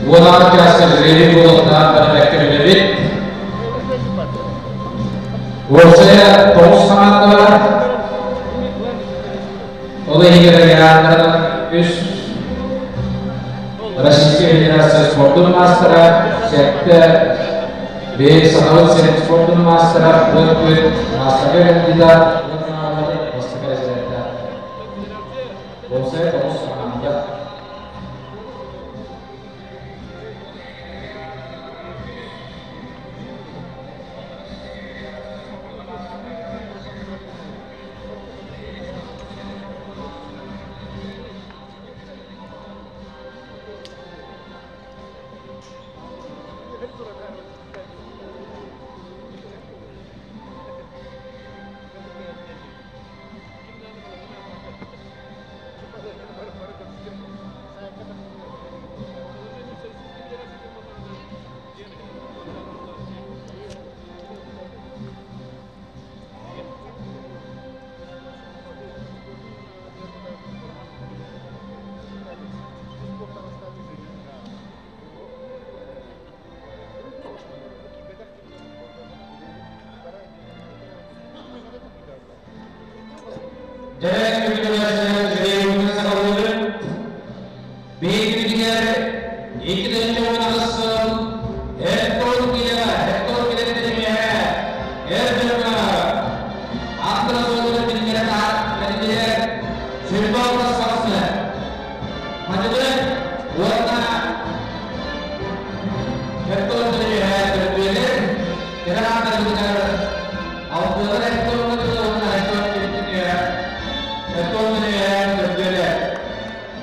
Уон чааска жребий буолуохтаах бары бэккэ билэбит. Уопсайа тоҕус хамаанда бар. Ол иһигэр ыйааннарынан үс Российскай Федерация спордун маастара, сэттэ бэйэ Сахабыт сирин спордун маастара, 14 маастарга кандидат, уонна бастакы разрядтаах. Уопсайа тоҕус хамаанда. Дьэ, күнүгэр саҕалыыбыт. Биһигибитигэр 2018 сыл Эртон килэҕэ, Эртон килэтин үөһэ, эр дьоҥҥо аттара суолларын биллэрэ таһаар Сүрбэ сахсы Мадьыны уонна Эртон үөһэ төрдүөлэр кэрэ ааттарбытыгар алтыалар Эртон уонна Эртон килэтин үөһэ Эртон үөһэ төрдүөлэр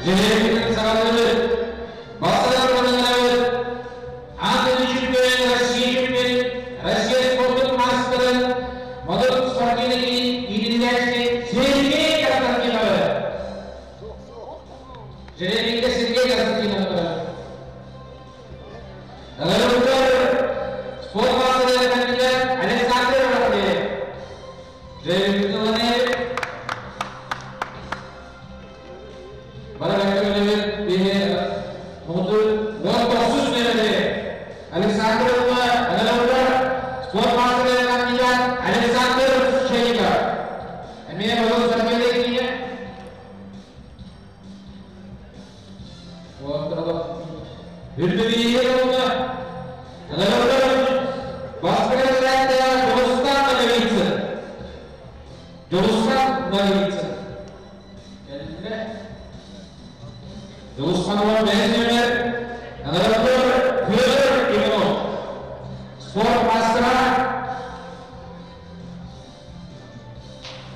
Жребийин саҕалыыбыт. Бастакы оруннарабыт Аан дойду чемпиона, Россия чемпионун, Россия спордун маастарын, Модун спортивный иитиллээччи Сергей Константиновы. Жребийгэ Сергей Константиновы. Ыҥырыктар спорт маастарын кандидат Александр Васильев. Жребийгэ Бары бэккэ биһи муҥутуур 19 нүөмэри Александр Ыҥырыктар спорт маастарын кандидат Александр Шеликов. Эмиэ Модун спортивный киинэ. Үрдүбүйэ уонна Ыҥырыктар бастакы разрядтаах Дьулустаан Ноговицын. Дьулустаан Ноговицын. Кэллэ. Дьулусхан уон бэһис нүөмэр Ыҥырыктар Федор Иванов. Спорт маастара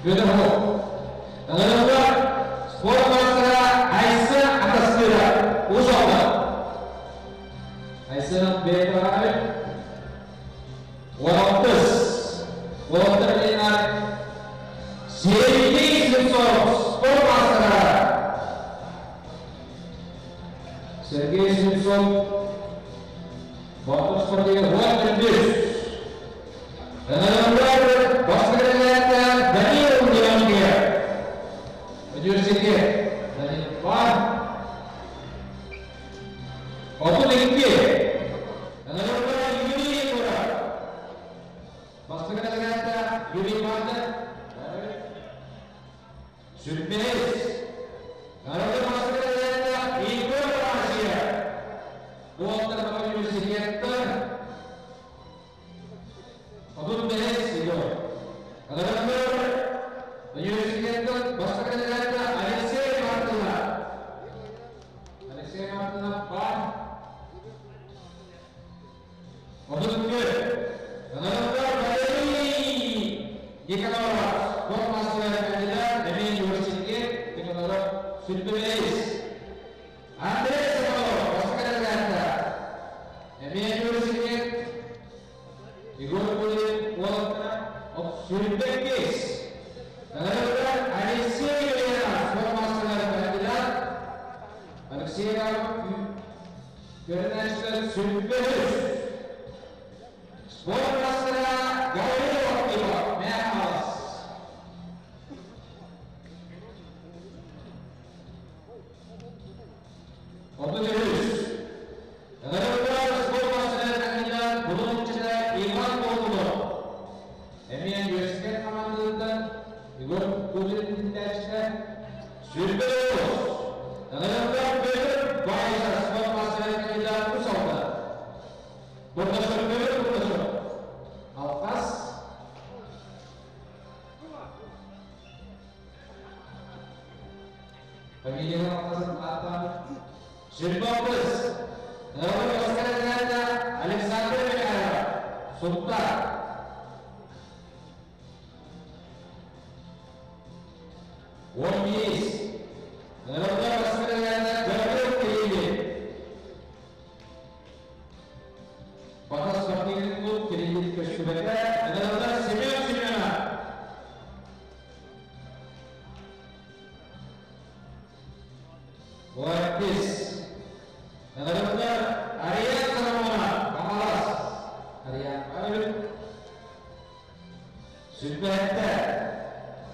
Федор Ыҥырыктар спорт маастара Айсен Атастыров. Уус Алдан. Айсен бэйэтэ 16. Уолаттар Сергей Слепцов, спорт маастара. Сергей Слепцов, Боотур спортивный 11. Ыҥырыллар бастакы Данил Леонидов. Университет. Данил бар. 32. Ыҥырыллар Юрий Егоров. Бастакы разрядта Юрий Ивановна. Сюрприз. Народный бастакы разрядта Егор Афанасьев. Уолаттар университеттар. 35 Егор. Ыҥырыллар университеттан бастакы разрядта Алексей Мартынов. Алексей Мартынов бар. 34. Ыҥырыллар Валерий Николаев. Спорт мастера кандидат, эмиэ университет Николаев Сюрприз. Андрей Соколов, бастакы разрядта. Эмиэ университет Егор Кулин уолаттара 35. Ыҥырыллар Алексей Ульянов, спорт мастера кандидат. Алексей Көрүнээччилэр 23. Спорт мастера Гаврил Иванов, Мэхалас. 33. Кузин Сүрбэ тоҕус. Ыҥырыллар Петр Байса спорт мастера кандидат Усалта. Бурнашов Петр Бурнашов. Алхас. Фамилия Алхасын аттан. Сүрбэ алтыс. Ыҥырыллар Александр Михайлов. Султан. 15. Ыҥырыллар Гаврил Кириллин. Батас спортивный клуб Кириллин көстүбэтэ. Ыҥырыллар Семен Семенов. 15. Ыҥырыллар Ариан Соломонов. Хаҥалас. Ариан Павлович. 27.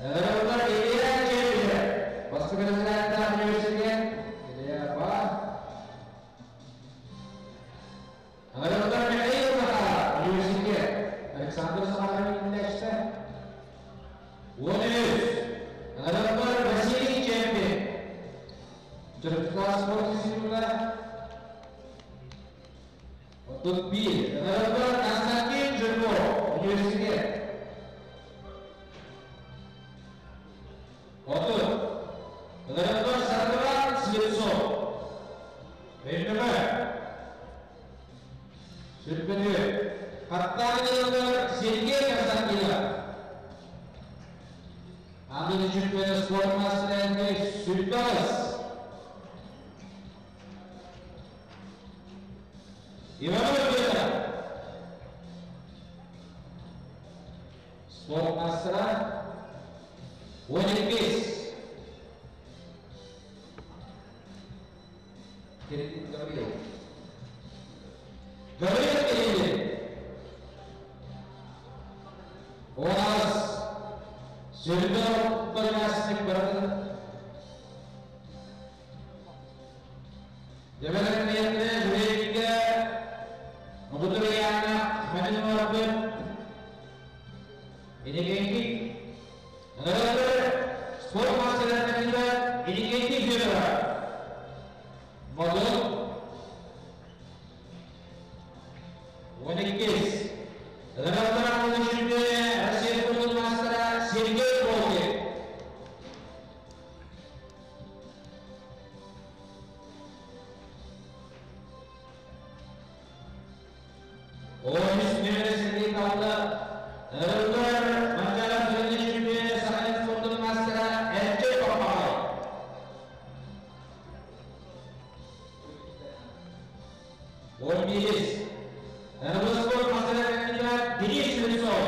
Ыҥырыллар Илья Чебичев. Бастакы разрядтаах университет. Илья Ба. Ыҥырыллар Михаил Захаров. Университет. Александр Захаров иитиллээччитэ. 13. Ыҥырыллар Василий Чемпин. Дьарыктаах спорт института. 31. Ыҥырыллар Константин Жирков. Университет. 30. Ыҥырыллар Саргылан Слепцов. Өйдөмө. 24. Хаттаан ыҥырыллар Сергей Константинов. Аны чемпионы спорт мастера 28. Иванов Петр. Спорт мастера 15. Кириллин Гаврил. Гаврил Кириллин. 18. Сүрбэ Бармасник баратын. Дебелерниятне журейге Мудурияна Ханин Иннокентий. Спорт мастера кандидат Иннокентий Федоров. Модун. 12. Ыҥырыллар Россия спортун мастера Сергей Волкин. 13 нүөмэр Сергей Павлов. Ыҥырыллар Манчаары чемпионы Сахалин спортун мастера Эрчей Папаҕай. 15. Ыҥырыллар спорт мастера кандидат Денис Швецов.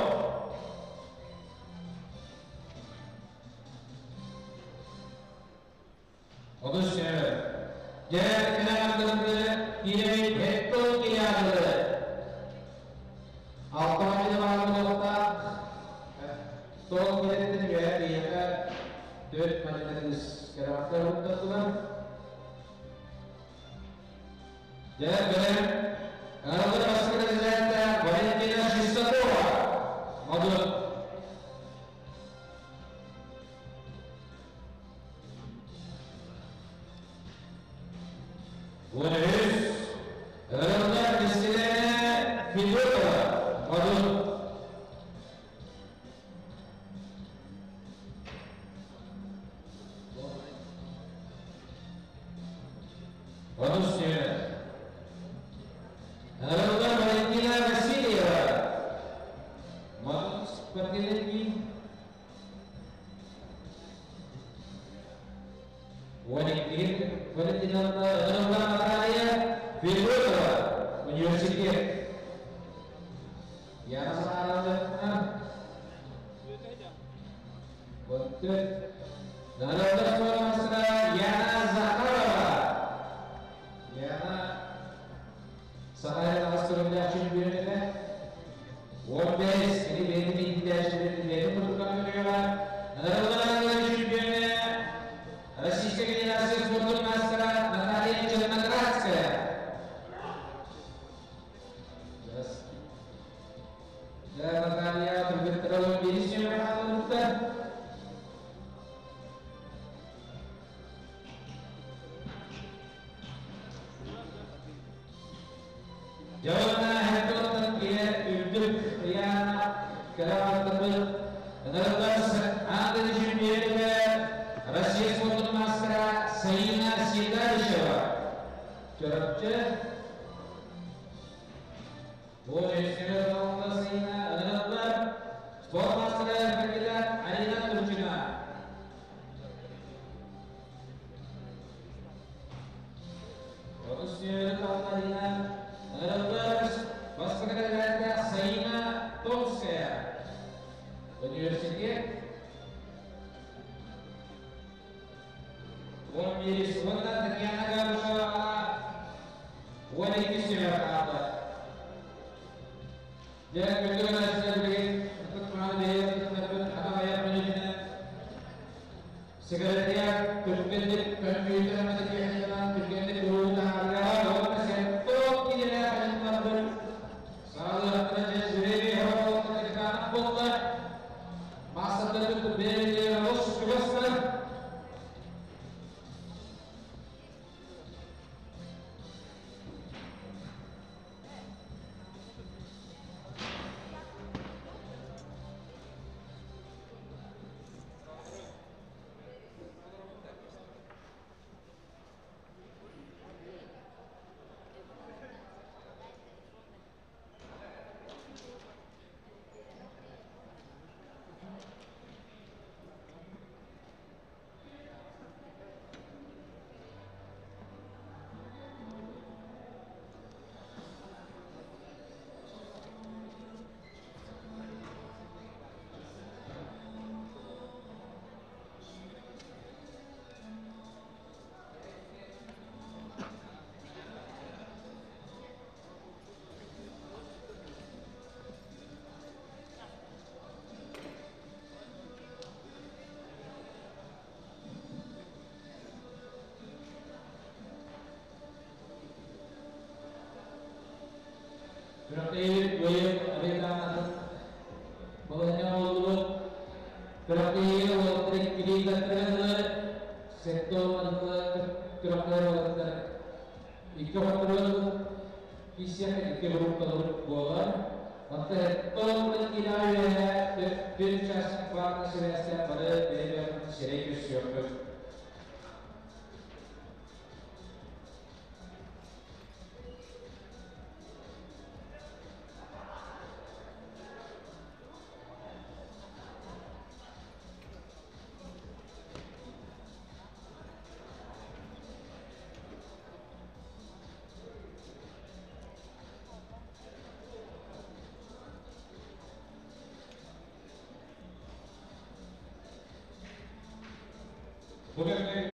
30 нүөмэр. Дьэ, кэлэн киирэмит Hector Кириадылы. Алтаманы бааллыбыта Сол киһиттэн үөһэ киһиэхэ төрт маннык кэрэхтэр уттаттылар. Дьэ, бэлэм Ыҥырыллар бастакы президенттэ Валентина Шестакова. Модун. 13. Ыҥырыллар Кристина Федотова. Модун. 13 нүөмэр. Ыҥырыллар Валентина Васильева. Модун спортивный киин. 12. Валентина Ыҥырыллар Наталья Федотова. Университет. Яна Сахаровна. 14. Ыҥырыллар спорт мастера Яна Захарова. Яна Сахалин астырымляк чемпионата. 15. Или бэйэтин иитиллээччилэрин бэйэтин курдук көрүөҕэ. Ыҥырыллар чемпионы Российской Федерации спортун мастера Наталья Черноградская. Наталья кыргыттара 15 нүөмэр хааллыбыттар. Дьоҕурна Хэтуоттан киһи үрдүк ыйаана кыра бартыбыт Ынырыллар аан дойду чемпионата Россия спордун маастара Саина Седалищева Чурапчы Бу үскүрэ толла Саина Ынырыллар спорт маастара кандидат Арина Турчина. Отус сүөрү талларына Ынырыллар бастакы дэлээттээх Саина Томская. Университет 11 уонна Татьяна Габышеваҕа 12 сүһүөх хаалла. Дьэ, күндү көрөөччүлэр билигин ытык-мааны бэйэ ытыктарбыт ата айар мүнүүтүнэн Сигаретыгар түргэнник көмпүүтэр матырыйаалынан түргэнник уруһу таһаарыаҕа уонна сентон киилэлээх айаннарбыт саалыахтара дьэ жребий хоһоолоох буолла. Маастардарбыт бэйэлэрэ олус чугастар. Күрэхтэһиибит быйыл арыйдаанатын балаһыанньа оҥоһуллубут. Күрэхтэһиигэ уолаттар иккилии кыттыгыннылар, сэттэ күрэхтэр уолаттар икки хотторун киирсиэх икки группалар буолар. Онтон сэттэ киилэҕэ үөһэ түөрт участник баарын сибээстээн бары бэйэ-бэйэбитин сирэй көрсүөхпүт. Бу кэмҥэ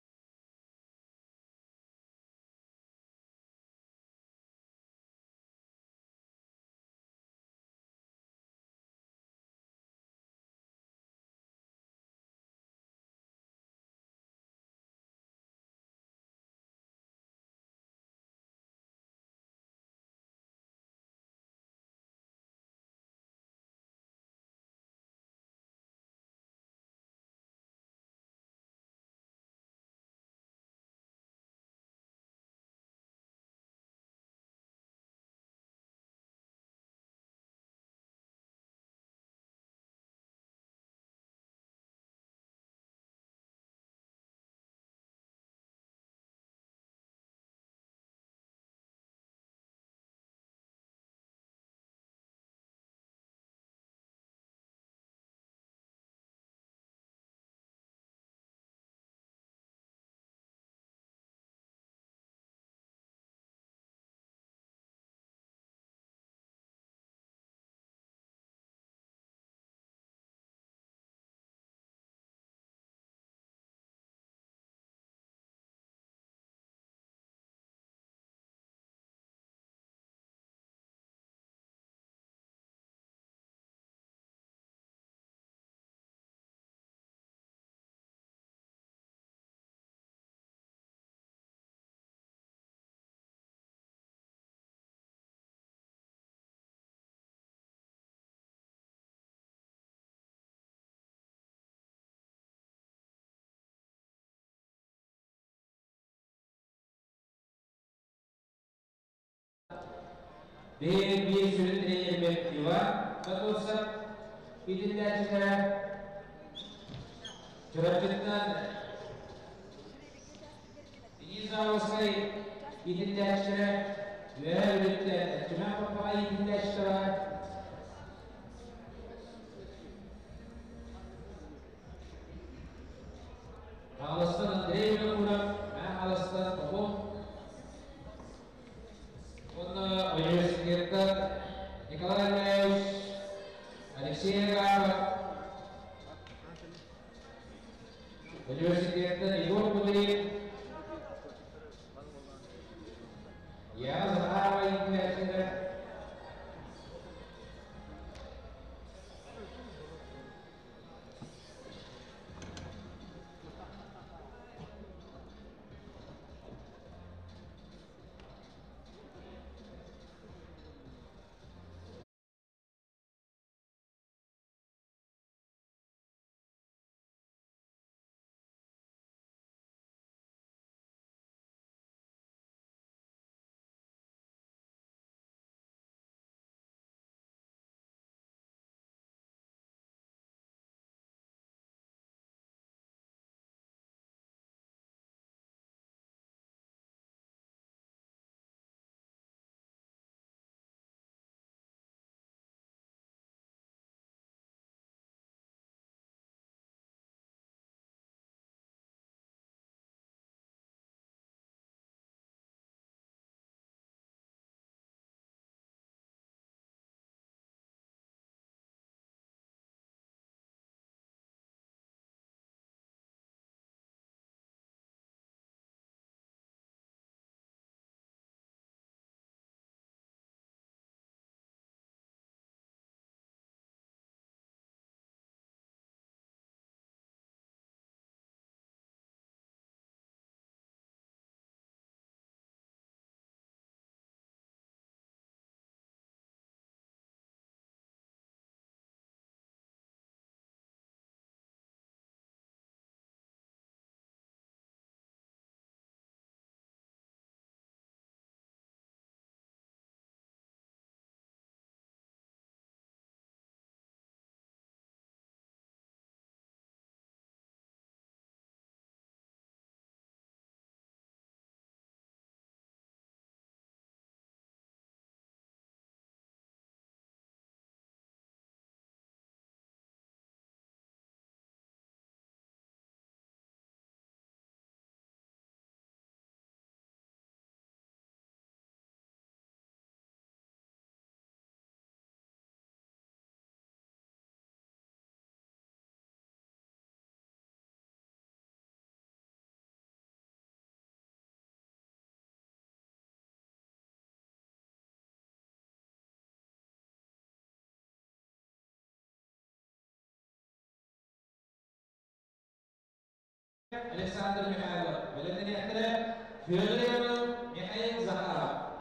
Биһиги биир сүрүн тренербит Иван Готовцев иитиллээччилэрэ Чурапчыттан Денис Заводскай иитиллээччилэрэ Үөһээ Бүлүүттэн Эрчимэн Папаҕа иитиллээччилэрэ Хаҥаластан Андрей Винокуров, Мэҥэ Хаҥаластан Попов уонна университеттан Николай Андреевич, Алексей Агапов, университеттан Егор Кудрин, Яна Захарова иитиллээччилэрэ Александр Михайлов, бэлэмнэниэхтэрэ Федор Иванов, Михаил Захаров.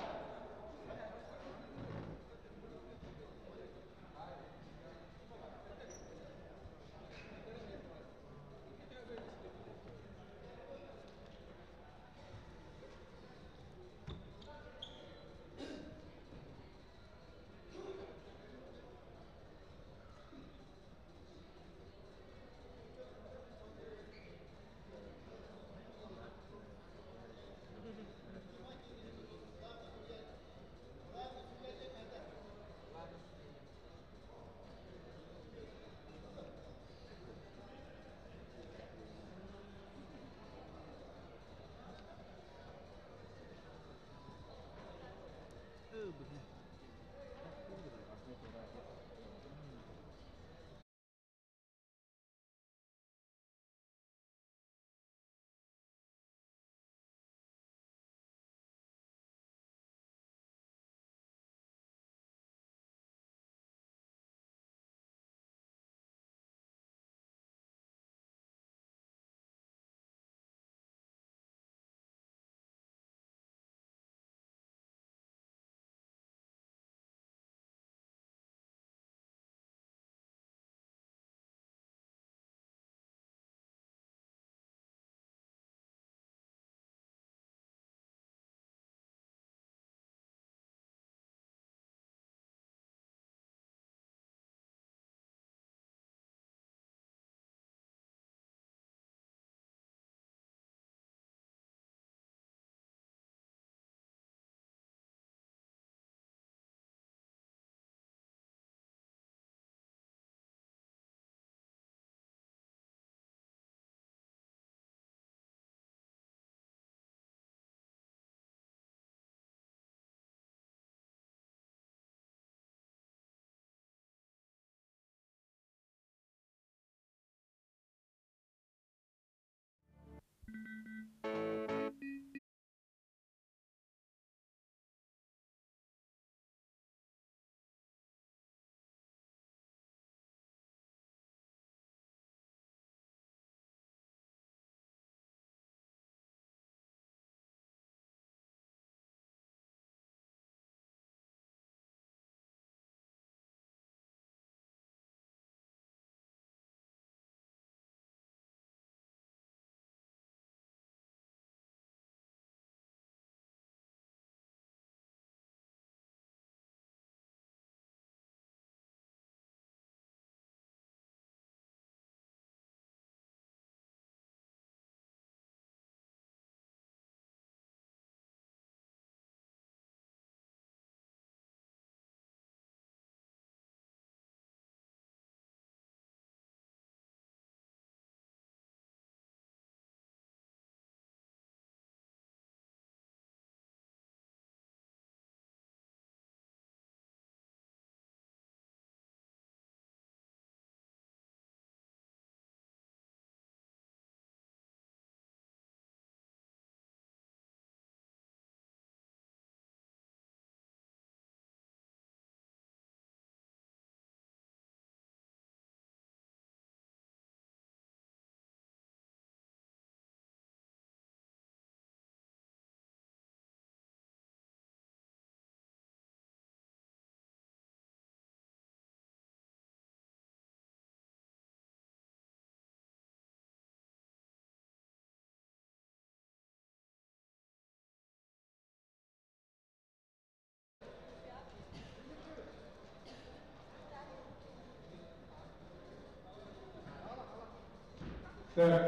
Так,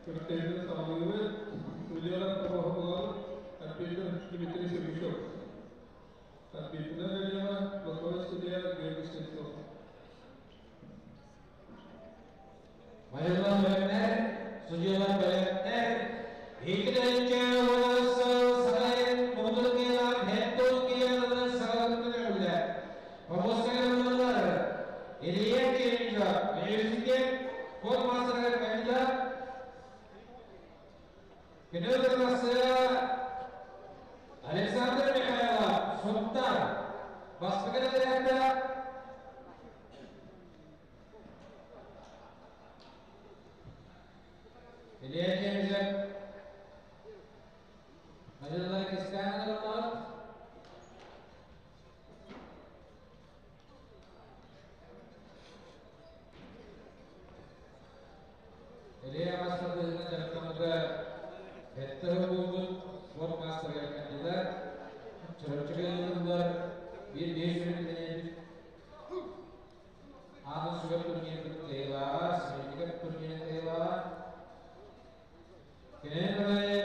күрэхтэһиини саҕалыыбыт. Судьялар тобоҕолор арбитр Дмитрий Сергучев. Арбитрынан ылыаҕа боковой судья Георгий Слепцов. Майылан бэлэмнэр, судьялар бэлэмнэр, икки сыл сахайын муҥутун хеттон киялары саҕаларын үлэ. Помостагылар Илья Кириллов, университет спорт мастерыгар кандидат, Күнү Александр Михайлов, Сунтар, бастакы директор. Илья Кириллов, Мадиллар кистээн олорор. Илья мастардыһына дьарыктаммыта сэттэ сыл буолбут спорт маастарыгар кандидат. Чурапчыга ыытыллар биир биэс сүрүн Аан сүгэр турнирбыт кыайыылааҕа, Светиков турнирын кыайыылааҕа. Кинини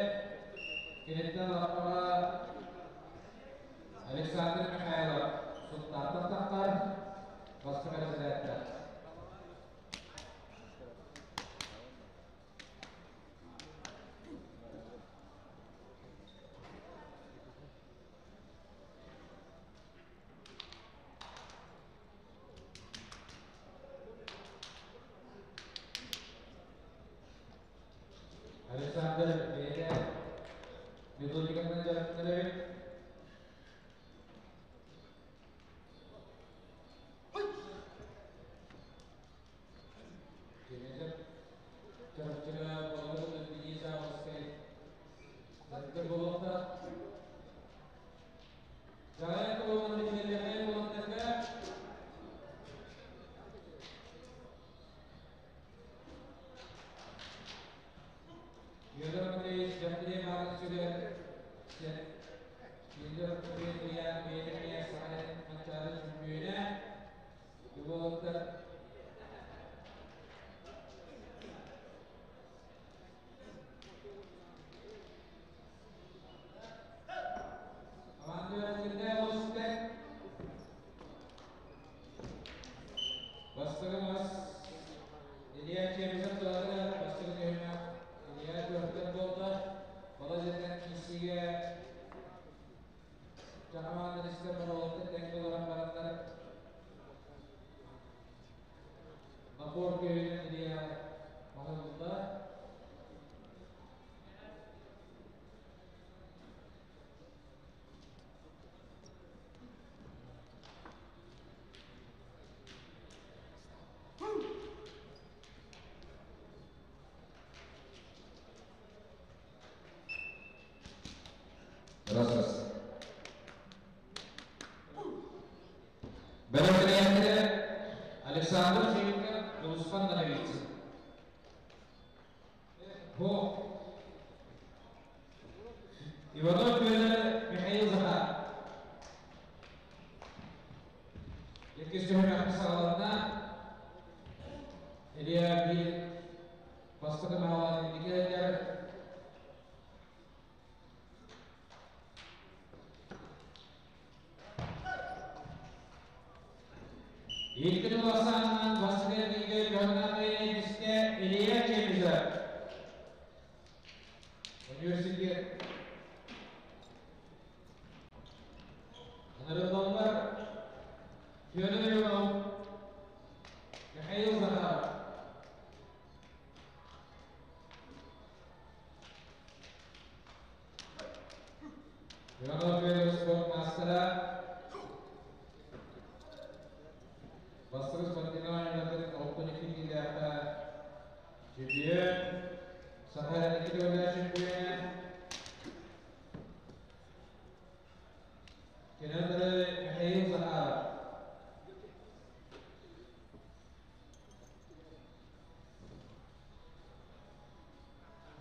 киниттэн лаппаҕа Александр Михайлов Сунтаартан таххар бастакы разрядтар. Александр бэйэтэ методиканан дьарыктанар эбит. Кинилэр Чурапчыга Болоҕо Денис Августскай дьарыктар буолуохтаах. Дьаҕайан буолан билэллэринэн буолаттарга Федор Матвеевич Дмитрий Иванович Федор Матвеевич бэйэтэ Саха Манчаары чөмпүйүөнэ уолаттар Команда үөрэтилинэ олус Бастакы мас Илья Чемизов туһатыгар бастакы түһүмэх Илья түһүктэн буолла. Балазетен киисигэ Чахамаан Ристер Моровоттан тэҥҥэ олорон бараннар напор күүһүнэн Илья маһылла. Раз, раз. Бэлэмнээхтэрэ Александр Филиппов, Дулусхан Ноговицын. Бу Иванов Петр Михаил Захар. Иккис түһүмэххэ саҕаланна. Илья биир бастакы маалаан инники Икки туласаанынан бастакы эргииргэ Дьоһуннаах бистэ Илья Чемизов. Университет. Ыҥырыллаллар Федор Иванов, Михаил Захаров. Иванов Федор спорт маастара. Бастакы спортивнай оонньууларга 62 киилээххэ чемпион, Саха икки төгүллээх чемпион, Кенадыры Михаил Захаров.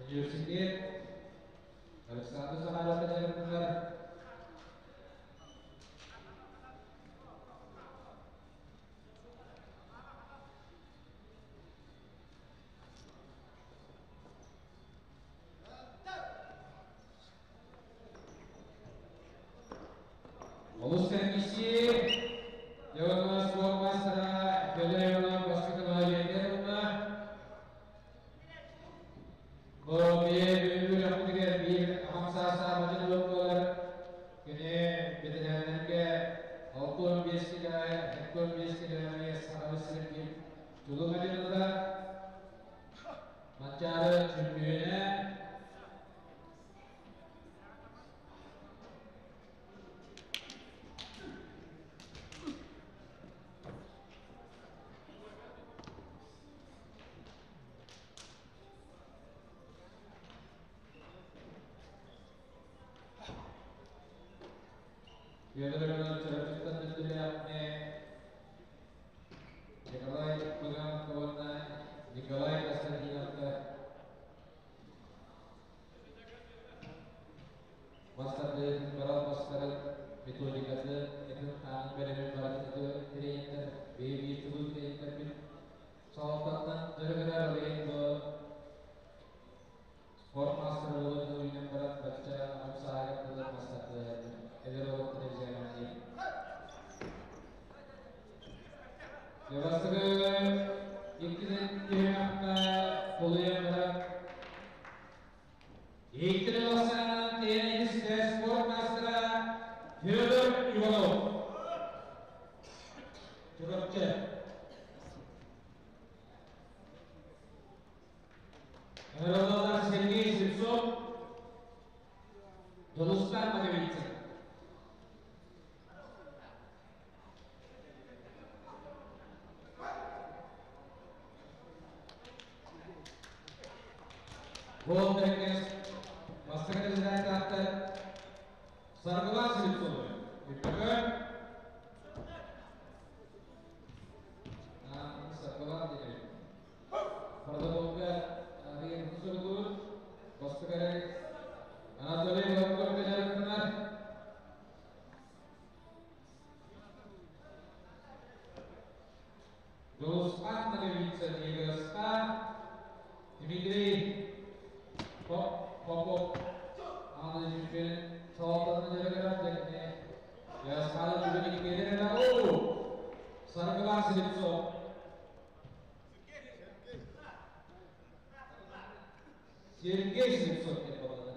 Университет Александр Захаров дьарыктанар. Олус кэргиси Дьонно спорт мастера Федор Иванов бастакы ноһиэтер уна Бу бие үрэхпитигэр биир аҕам саастаах бачын буолар. Кини бэтэрээннэргэ 65 килоҕа, 75 килоҕа сахабыт сирин биир чулуу мадьыныта. Манчаары чөмпүйүөнэ. Федоровна Чурапчыттан төрдүлээхне Николай Пыганов уонна Николай Константиновка мастардыын барал мастарын методикатын этин-хаанын бэлэмин барытын тренердэр биир чулуу тренердэрбит салалтаттан дьарыгырар олейин бу спорт мастера буолан үүнэн баран бачча аҕам сааһыгар тылы мастардыыр эдэр олохтон илдьэҕин. Бастакы иккитин түһүмэххэ тулуйан баран Иккини бастаан теннискэ спорт мастера Федор Иванов. Чурапчы. Ыҥырыллаллар Сергей Слепцов, Дьулустаан Ноговицын. Гол Тэркес бастакы результаттар Саргылан Слепцова. Үппөкөн Саргылан диэн. Протоколга суругун бастакы Анатолий Волков дьарыктанар. Дьулусхан Ноговицын Егорска, Дмитрий Попов Анна Чемпион салалтатын дьарыгырар дьэкне Ясхалы бүгүн иккиэлэр о Саргылан Слепцов. Сергей Слепцов диэн буолла.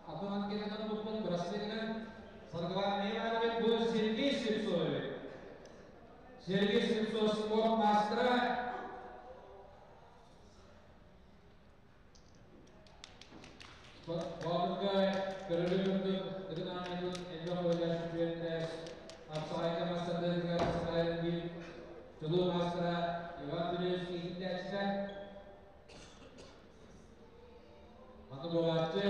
Атынан келген буппун браслетинен Саргылан Иванович бу Сергей Слепцович. Сергей Слепцов спорт мастера. Баабырга көрөлүн үрдүк ыгын элбэх ойлар чөмпүйөннөр Апсаҕайга мастардыгар сахайын биир чулуу мастера Иван Петрович иитиллээччитэ. Манна буолааччы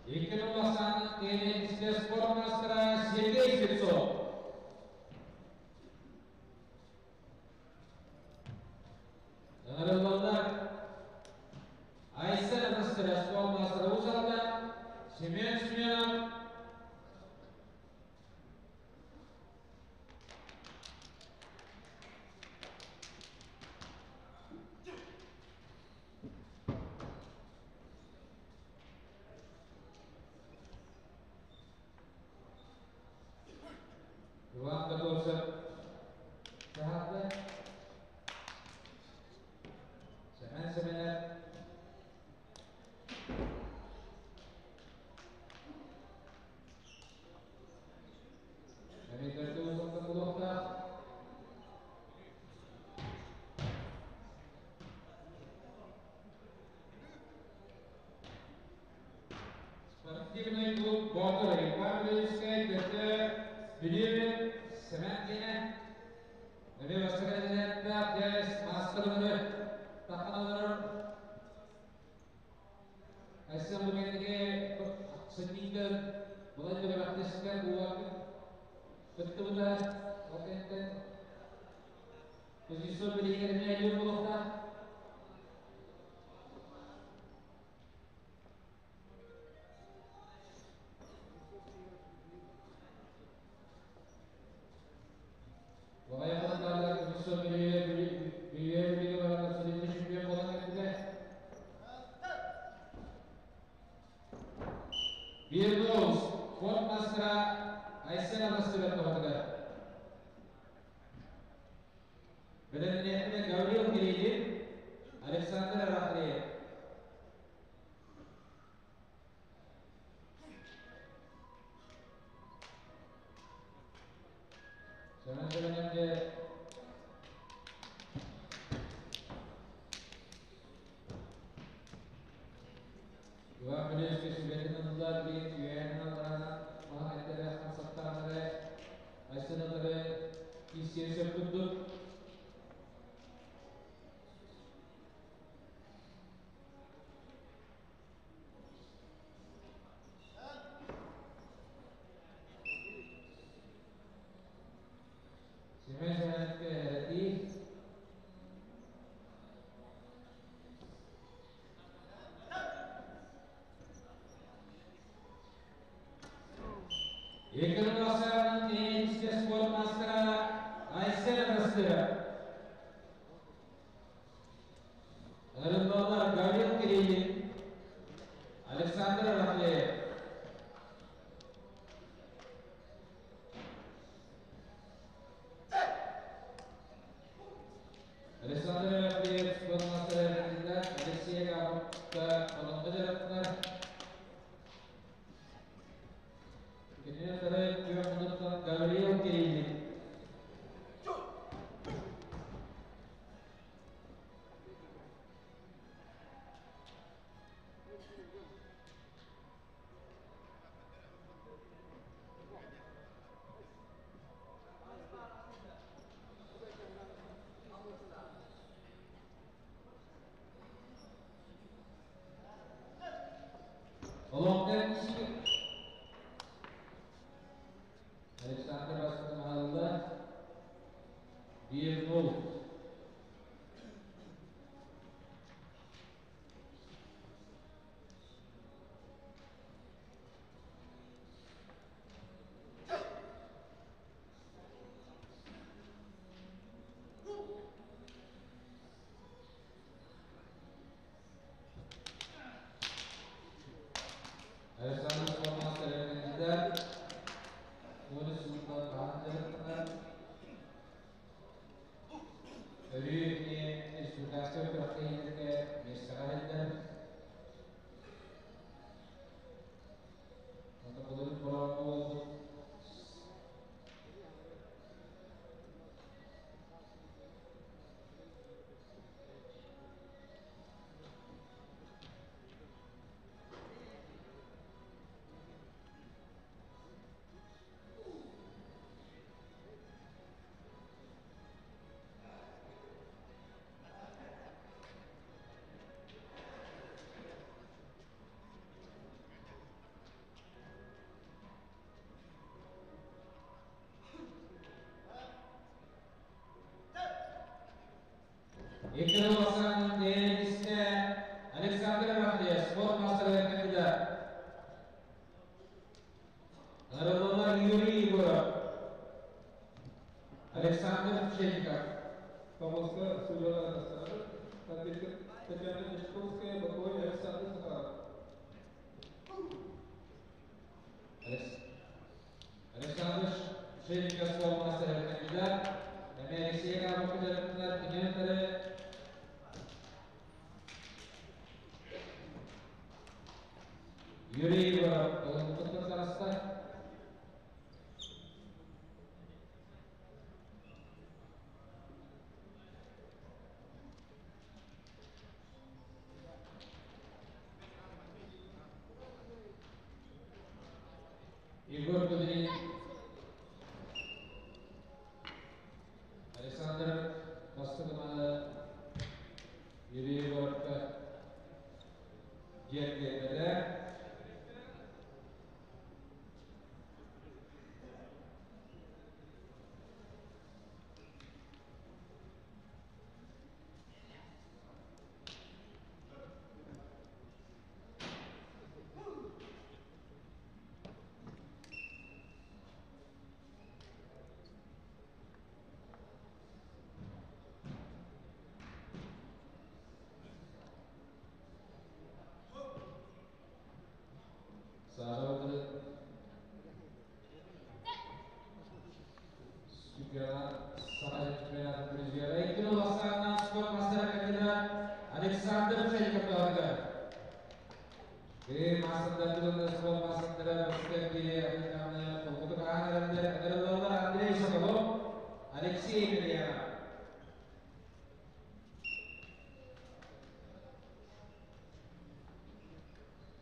Иккини улахан тенниске спорт мастера Сергей Слепцов. Ыҥырыллаллар Айсен мастера спорт мастера Уус Семен Семенов. Иван Готовцев таһаарда. Семен Семенов. Эмиэтэрти улахан буолуохтаах. Спортивный клуб Боотур Иван Валерьевскай көтө Бүлүү Семен диэнэ Эми бастакы результаттаах маастар таххан олорор. Айсен бу кэннигэ сынньыыта былай бэрэбэхтэсикэ буолар кыттыбыта ол кэнниттэн Кузнецов билигин эмиэ буолуохтаах. Бэлэмнээхтэрэ Гаврил Кириллин, Александр Рахлеев. Саҥа дьэ Иван Валерьевич сүбэтин ылла билигин үөһээн аллараанан маһын этэрэ хамсаттаҕына Айсен Отары киирсиэн сөп курдук. Семен Семеновичка эрэтии. Екатерина Ленинская спорт мастера Айсена Мастера. Арендалар Гаврил Кириллин, Александр Рафлеев. Александр Рафлеев спорт мастера Алексей Габовка олоҥхо дьарыктанар. Кинини кытары күөх муннуктан Гавриил Кириллин. Олохтон Александр Астамалла 1-0. Александр Формас Уон сылтан хаһан Өрүү республиканскай күрэхтэһиилэргэ миэстэҕэ иһиллэр. Онто былырыын бороҕоҥҥо буолбут Екатерина Александровна Александр Рахлеев, спорт мастера кандидат. Нарыллар Юрий Егоров, Александр Пшенников. Помоска судьялар Астарабыт, Татьяна Дьячковская, Бакой Александр Захаров. Александр Пшенников, спорт мастера кандидат. Эми Алексей Габов дьарыктанар Юрий Егоров, Олоҥхоттон таҕыста. Егор Кудрин, Александр бастыгыманы Юрий Егоровка диэн биэрбэтэ. Саҕалары чемпионат, Саха чемпионатын призера. Александр Чайков. Бир масырда спорт масырдара Андрей Соколов, Алексей Емельянов.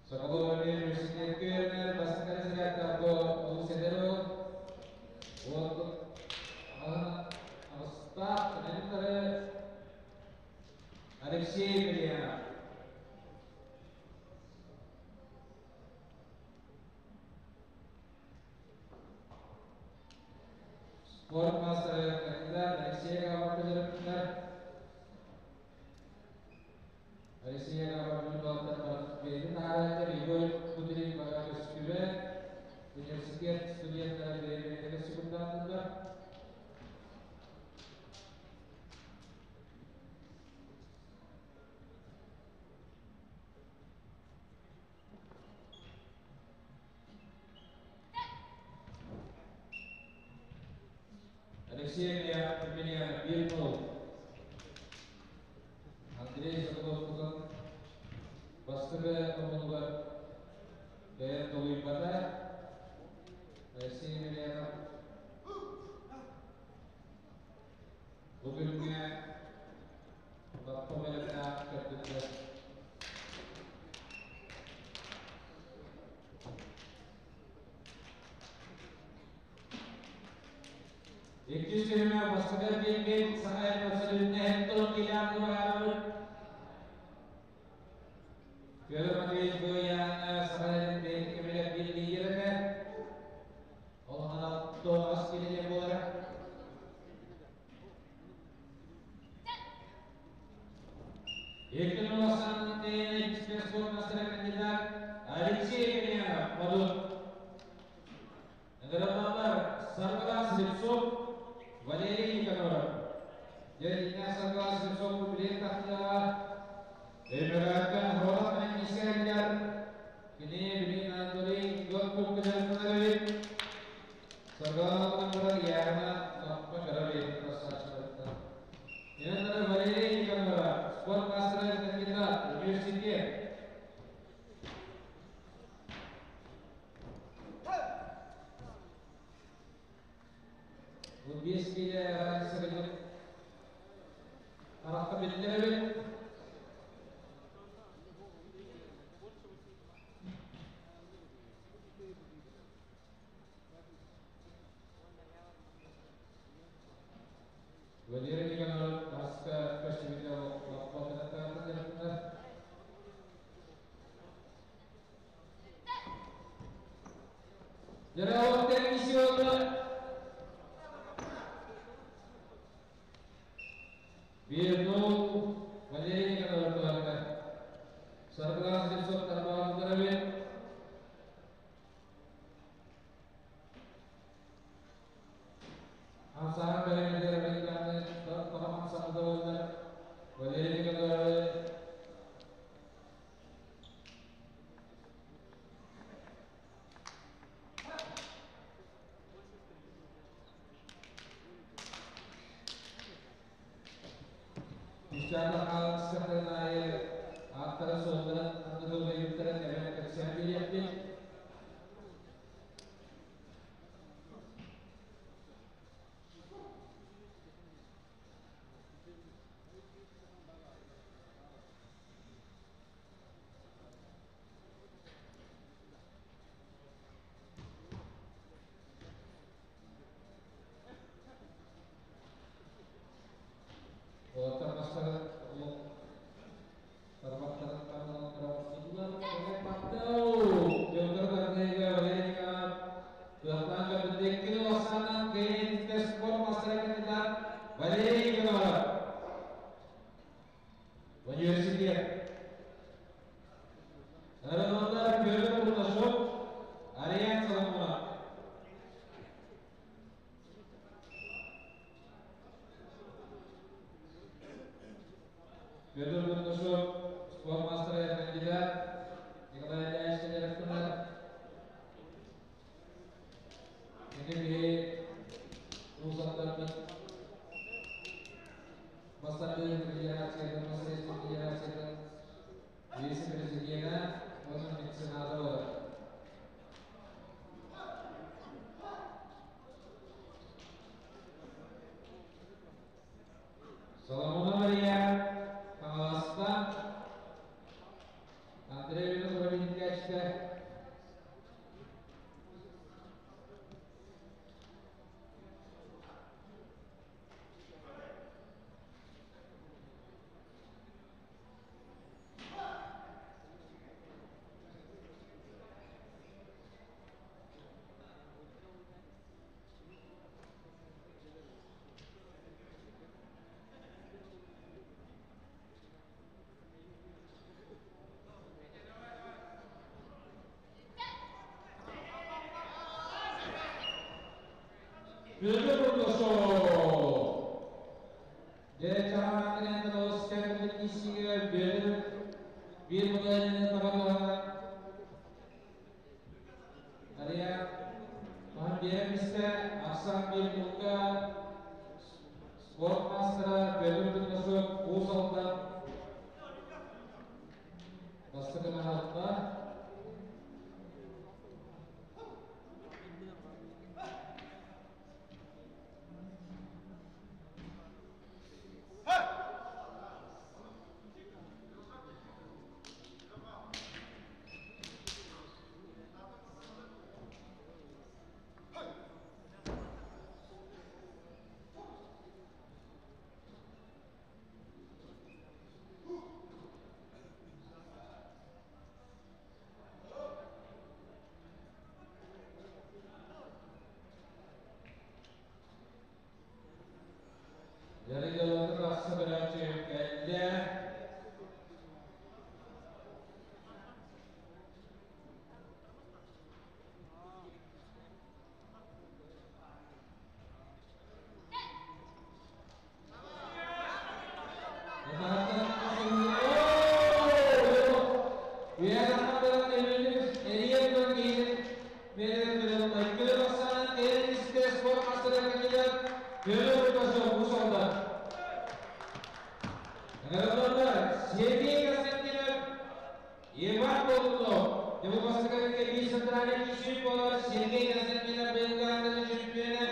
Соколов университет бастакы разрядта Алексей Емельянов. Спорт мастера кандидат Алексей Гаврилович. Алексей Гаврилович Егор Кудрин Багатовскүбе университет студенттары бэйэлэригэр секунданнылар. Алексей Емельянов 1-0. Андрей Соколов бастығы омулугар бэйэн толуйбата. Алексей Емельянов бу күҥҥэ лаппа бэлэмнээх көрдүктэр. Иккис күнүмэ бастакы диэммит саха абсолютно турун килээн баарабыт. Петр Матвеевич Быян саха бэйэтин кэмигэр биир лидер этэ. Ол анал тоҕус килине буолара. Екінші спорт мастера кандидат Алексей Емельянов Модут. Награждалар Саргылан Слепцов, Валерий Никаноров. Дядя Саргылан Слепцов билет тахтыга. Өмөрөккөн Хорот Менисерлер. Кини билин Анатолий Год көккөдөрүн Саргылан бұра яғына таппа карабет красавчылар. Инаннары Валерий Никаноров, спорт мастера кандидат, университет. 15 киле разница билер. Тарахта билер. Валерий Никаноров баска көстүбүтэ лаппатына. Жара комиссионы 1-0 Валерий Никаноров туһарыгар. Саргылан Слепцов тарбаҕын Хамсаан бэлэмнэр Американы тоҕо хамсаныда боллар. Валерий Никаноров İnşallah sıkınayı attara sollara anadolu yurtlara temel kapsam bir yaptık. Валерий Никаноров. Университет. Народlar Петр Курнашов, Ариан Соломонов. Петр Курнашов, спорт мастера кандидат, Николай Ильич директор. Ini Uzaklardan Basarlı Federasyonu, Masaya Federasyonu Соломона Мария Хаҥаластан Андрей Винокуров иитээччитэ. Петр Бурдашов. Дьэ, чаҕараан Тоҕус киисигэ Бүөтүр биир модельны табалаһан Ария Маһан биэрэмистэ Арсан биир мулга спорт мастера Петр Бурдашов Уус Алдан бастакы наһалта. Ярыйдалары тахса көрөөччү кэллэ. Сергей Константинов, Иван Болтунов, Демократический биир центральный киши болар Сергей Константинов Белградның чемпионы,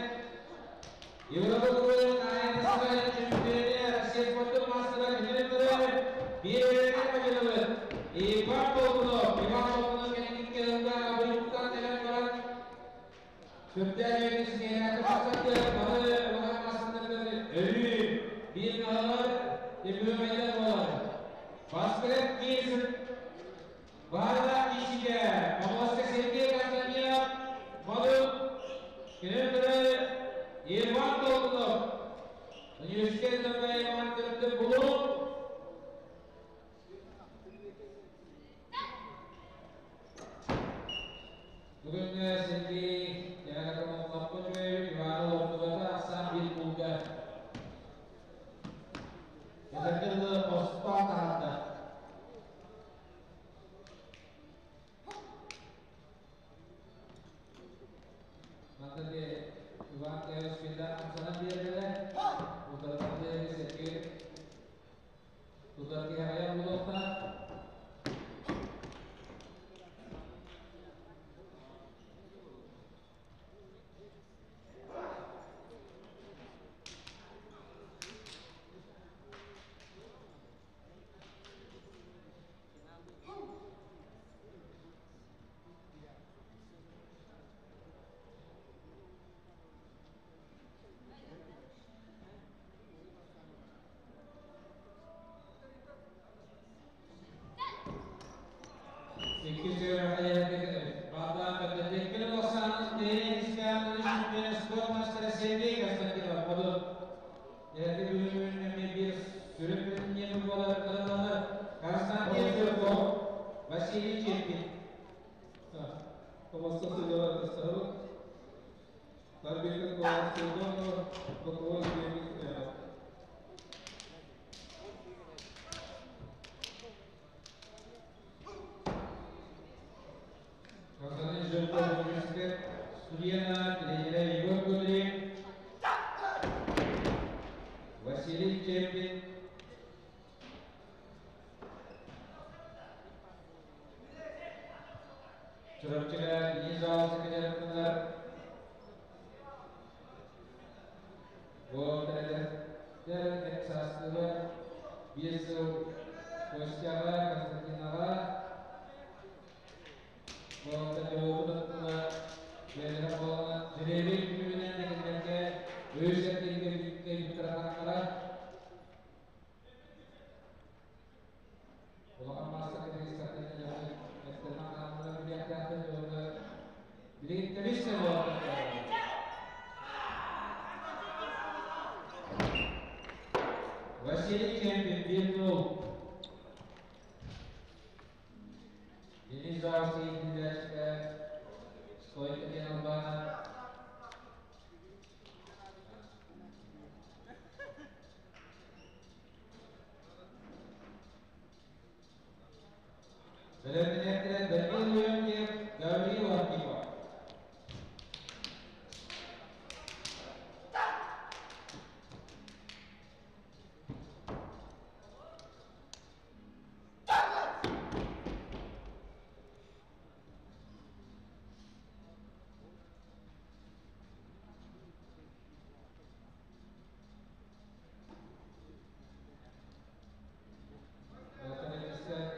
Европа Кубогын АНС чемпионы, Россия спорттық мастері Дмитрий Биерден победилы. Иван Болтунов, Иван Болтунов кенекке бұйықтан телен баран Сүрдән өтісіне мақсатты маны оған астындырды өлі bir ağır ebümeyler болар. Бастырып кейсін Барла кишиге, Мамласты Сергей Константинов, Маду, Кенендірі Иван Толкунов, Университет Иван Тірді Бұлу, Бүгін Сергей Яғатымов Иван Локтубата Асан bir bulga. Язакылы Оста таһатта. Мантаде Иван Теос Пилда Амсана бердиле. Утардан Сергей Тутар кихая булуқта. Василий Чиркин. Помоста судьялар Тастаров, Арбитр Клава Спиридонова, боковой Леонид Янов. Константин Жирков, университет, судья, тренера Егор Кудрин, Василий Чепин, Чурапчыга Денис Алсыкы. Вот это. Эт саастыылар 5 сыл Костяҕа, Константинаҕа бэйэлэрэ буолан жребий түмүгүнэн кинилэргэ үс эркингэ бүттэрахтара улахан маастар билигин комиссия буолар. Василий Чемпин 1-0. Денис Завский иитиллээччитэ Стойка диэн албаана. Бэлэмнээхтэрэ Данил Леонтьев, Гаврил Архипов.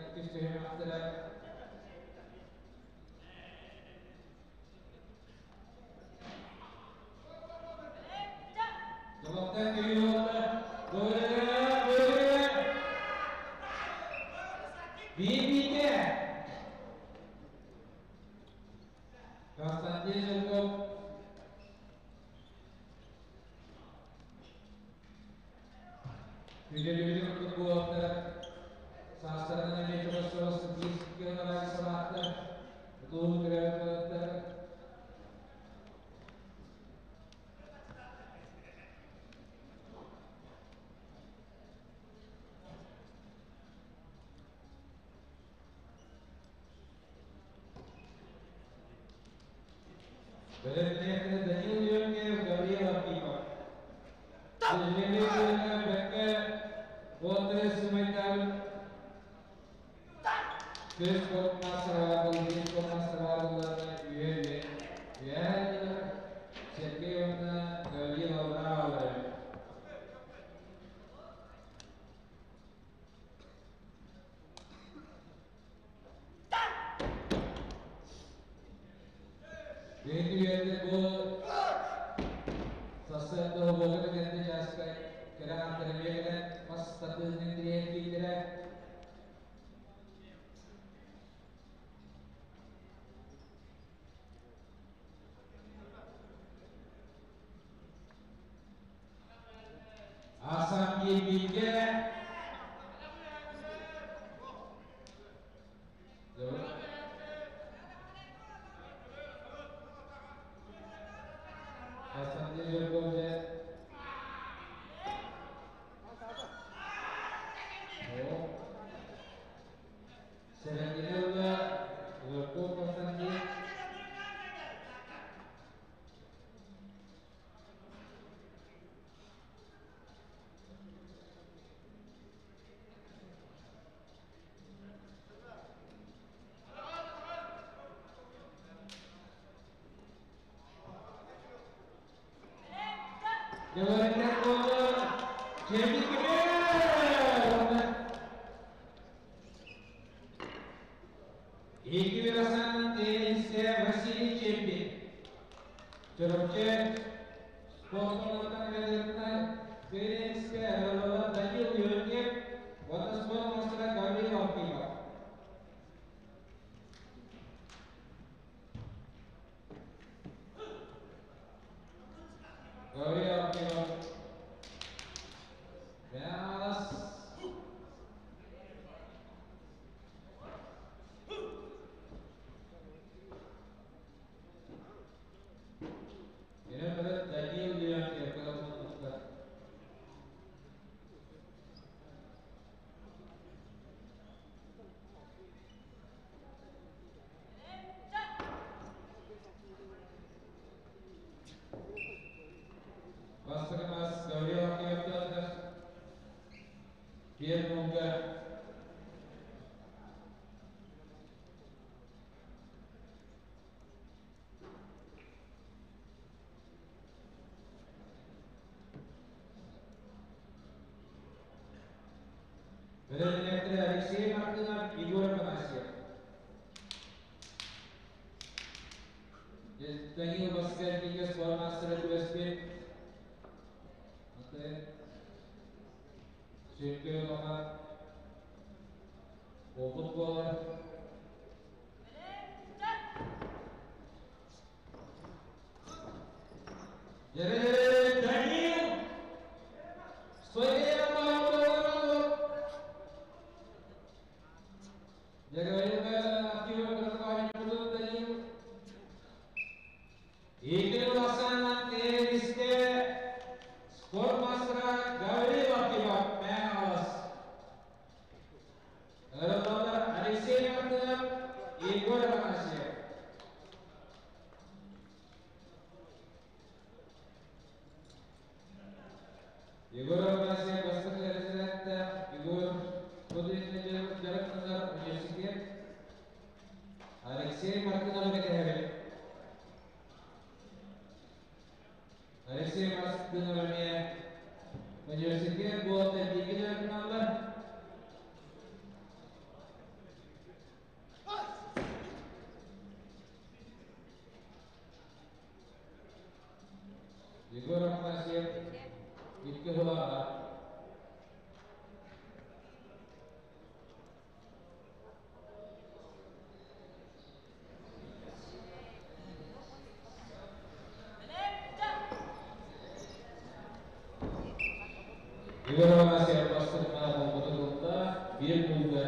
Иккис түһүмэхтэрэ Долоктан күйүлү Биир-бииргэ Константин Жирков Үлэлиибит курдук буолуохтара. Саастарынан эмиэ чугас-чугас биир санааттар, тутуһуу төрөөбүт буолуохтара. Бэлэмнээхтэрэ Данил Леонтьев, Гаврил Архипов. Сожалению, бэккэ уоттары сымайдаабыт Көс спорт маастара биир спорт маастара үһү үһэ Сергей уонна Гаврил Авраамович. Биһиги үйэтэ бу сарсыарда оһуока кэннэ чааска кэрэ ааттара биэрэн мас тардыһынын тириэһин киирдэрэ. Асан киирбигэ Константин Жирков дьэ Сэрэнньини ылла Жирков Константин. Дьулуруйар буоллун Икки Вирасан тенниске Василий Чемпин. Чурапчы спортунан тенниске Данил Леонтьев уонна спорт мастера Гаврил Архипов. Гаврил Архипов. Мялас. Данил Леонтьев. Бэлэмнээхтэрэ Алексей Мартынов, Егор Афанасьев. Данил Баскарников спортмастера түбэспит. Сүркө улахан опыт буолар. Данил! Игорь Лосанов Эристе спорт мастера Гаврил Акимов Мэҥэ Хаҥалас. Алексей Мартынов, Егор Афанасьев. Егор Афанасьев бастакы резиденттэ Егор Кудрин дьарыктанар университет. Алексей Мартынов кэтэһэбит. Алексей Мартынов эмиэ университет буолта бииргэ дьарыктаналлар. Егор Афанасьев икки сылаҕа. Егор Афанасьев бастакы болбута тылда биир булга.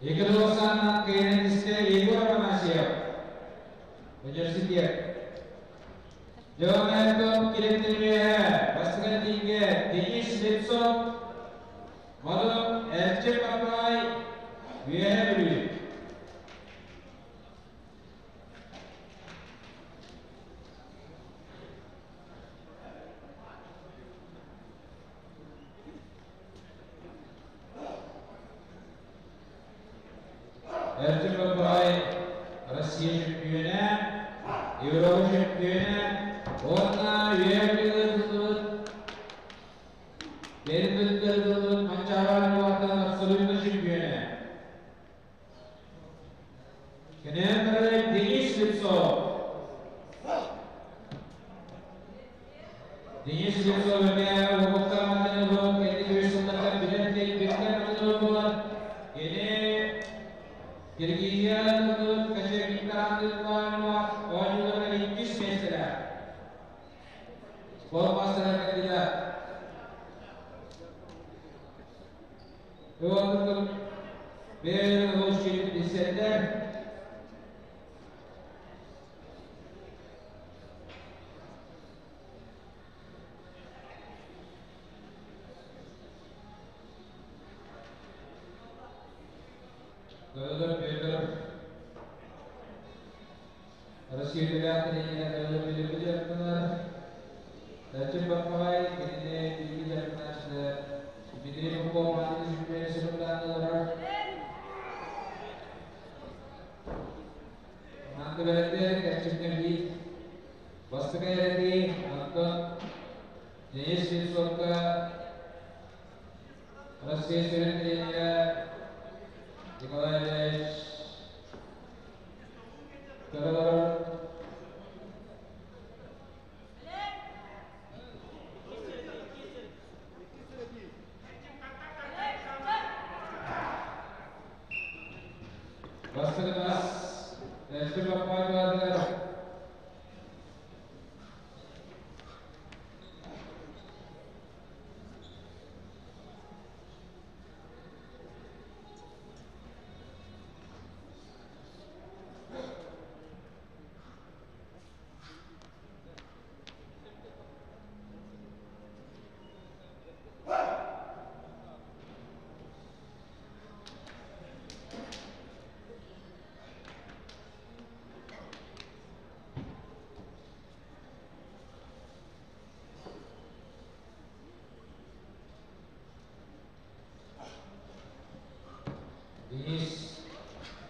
Екатерина Кеннедисте Егор Афанасьев. Университет. Дьон киректирмеһэ бастакы тиингэ Денис Слепцов, Модун Эрчим Баппай, Үөһэ Бүлүү. Эрчим Баппай Россия чөмпүйүөнэ, Европа чөмпүйүөнэ уонна Үөһэ Бүлүүгэ тыллыбыт Кэлин тыллыбыт Манчаары Нуортан абсолютно чөмпүйүөнэ. Кенен Денис Слепцов. Денис Слепцов эмиэ уопуттаах мантан кэнники үс сылларга билэр биллэр мантан буолар. Кини Киргизия тыллыбыт кочевниктар оонньууларыгар иккис миэстэлээх. Спорт мастера кандидат. Уотутун бэйэлэрин лучший билсэллэр. Дойдулар Петр Россия үтүөлээх тренерэ Дойдулар Петр дьарыктанар. Эрчим Баппаҕай кинини бииргэ дьарыктааччы Дмитрий Попов Мартин Сүппүөнү сылыктаан олорор. Манты бэлэттэр Эрчимҥэ биир бастакы эрэтии, онтон Денис Слепцовка Россия сүрүн тренерэ Николай Ильич көрө. Бастыгынас Эрчим Баппаеватыгар.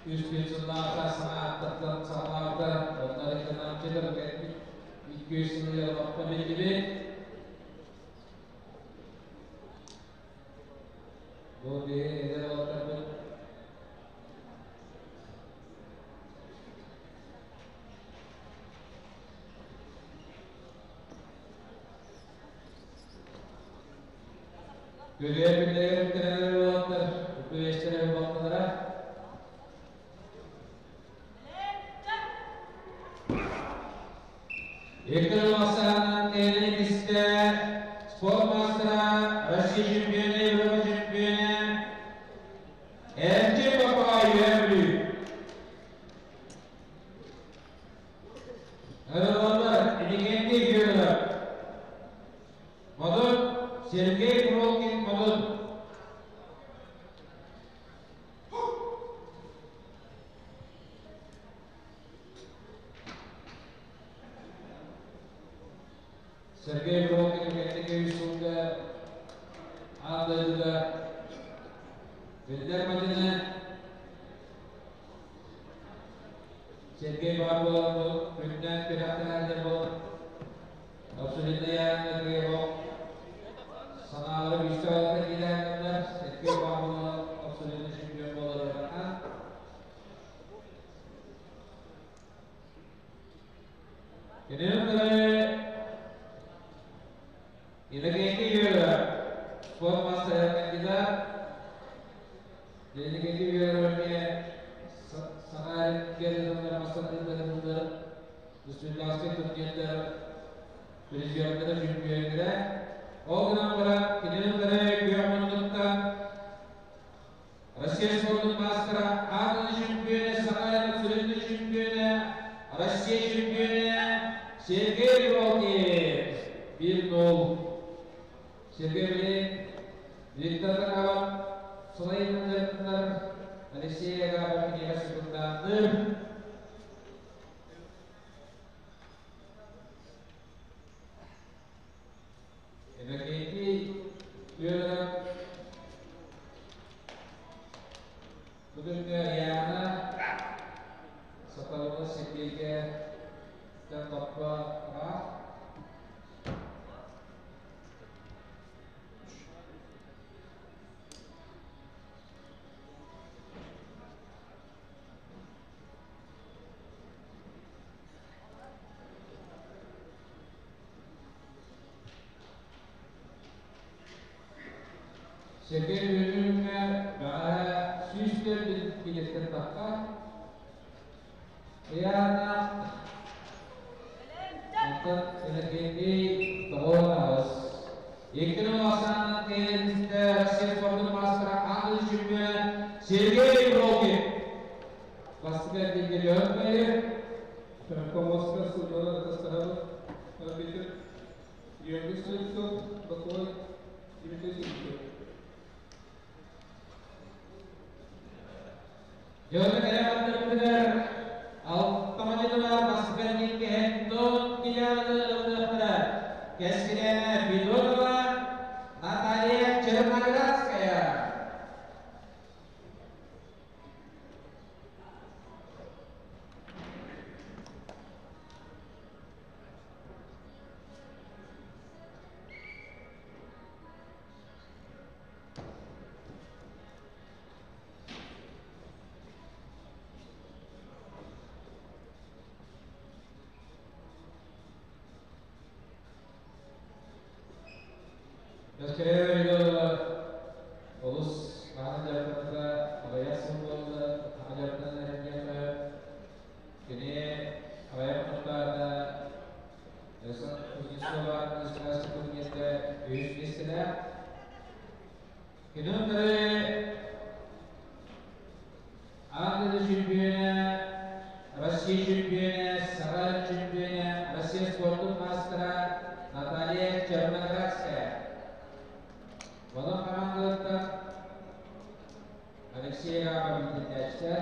Үс сыллааҕыта саҥа аттаттан саҕалаабыта, онно рекламчылар 200 сылыгар олоххо биллибит. Бу биһиги эдэр уолаттарбыт Күлүө күннэригэр үктэнэлэр уолаттар, үкүлүөстэрэ балтылара. Виктор Лосанан кэлин спорт мастера, Россия чемпиона, Европа чемпиона, Эрчим Баппаҕай Үөһээ Бүлүү. Ырылаллар Иннокентий Федоров, Модун Сергей Пролкин Модун. Сергей Пролкин кэнники үс сылга аан дойдуга биллэр мадьыны. Сергей баар буолан бу күннээн күрэхтэһэрдэр буолан абсолютно санаалары күүскэ алта киирээҥҥиннэр Сергей баар буолан абсолютно чемпион буолар. Кинилэр Иннокентий Юрьев, спорт мастера кандидат, Иннокентий Юрьев эмиэ саҥа эргэр мастардыыллар республиканскай турнирдар призердара, чемпионнара. Ол гынан баран кинилэр күөх муннуктан Россия спордун мастера, Азия чемпиона, Саха абсолютный чемпиона, Россия чемпиона Сергей Волкин. 1-0. Сергей Блин, Виктор Тарабов, Сулейман Алексей Агапов кинигэ секунданты. Иннокентий Федоров бүгүҥҥү Яна Саталова Сергейгэ топпо ыраах. Сергей Бүлүүҥҥэ бэҕэһээ 104 билиэттэн тахха. Ыйаана онтон Иннокентий тоҕуон аҕыс. Екатерина Лосанна кэлиттэ Россия спордун маастара аан чемпиона Сергей Волкин. Бастакы эргииргэ Леон Майер. Помостка судьялар атастаһабыт. Арбитр Георгий Стрельцов, боковой Дмитрий Сергеев. Дьону кэлэ алтаманьытылар бастакы Антон Кияны ылыахтара. Кэскилээнэ Федотова Наталья Черноградская. Кэскилээнэ олус мааны дьарыктаммыта аҕыйах сыл буолла, саҥа дьарыктанан эрэр диэххэ. Кини аҕыйах хонуктааҕыта Александр Кузнецова республиканскай турнирга үһүс миэстэлээх. Кини утары аан дойду чемпиона, Россия чемпиона, Саха чемпиона, Россия спордун маастара Наталья Черноградская. Онон хамаандалартан Алексей Рабов иитиллээччитэ.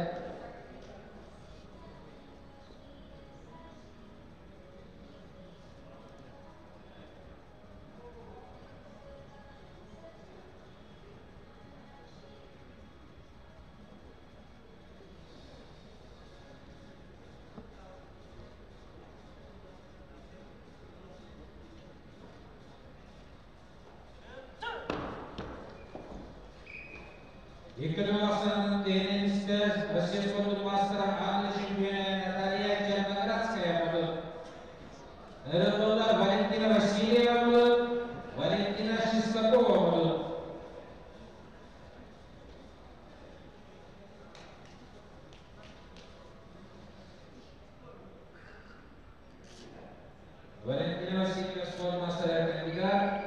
Валентина Васильева спорт мастера кандидат.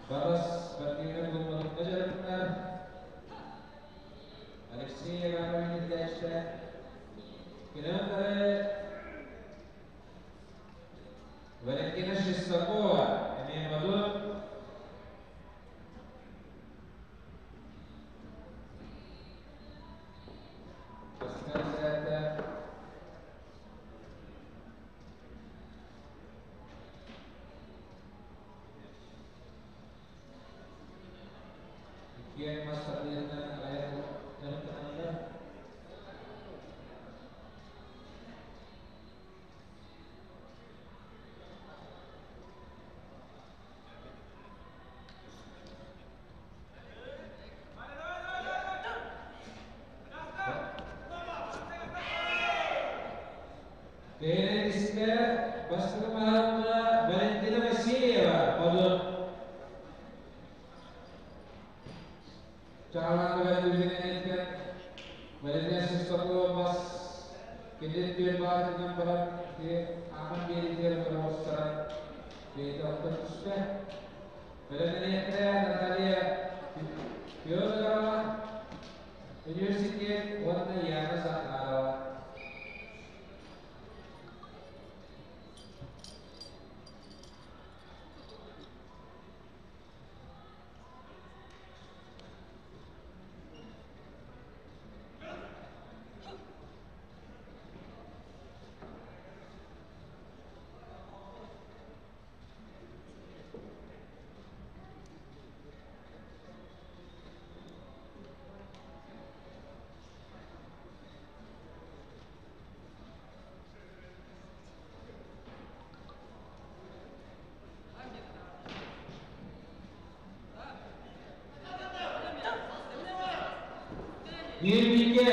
Барыс спортивный клуб дьарыктанар. Алексей Иванович иитээччитэ. Кинилэри Валентина Шестакова эмиэ Модун. Бастакы разрядта. Иккиэн мас тардыһыытынан аҕыйах дьарыктаналлар. Теннискэ бастакы маһарга Валентина Васильева Модун. Чаҕылаан үһүнэн Валентина Шестакова мас кини түөн баатынан баран аахан биэриитигэр бороҕостаран бэйэтэ охтон түстэ. Бэлэмнэниэхтэрэ Наталья Федорова, университет уонна Яна Захарова. 1-2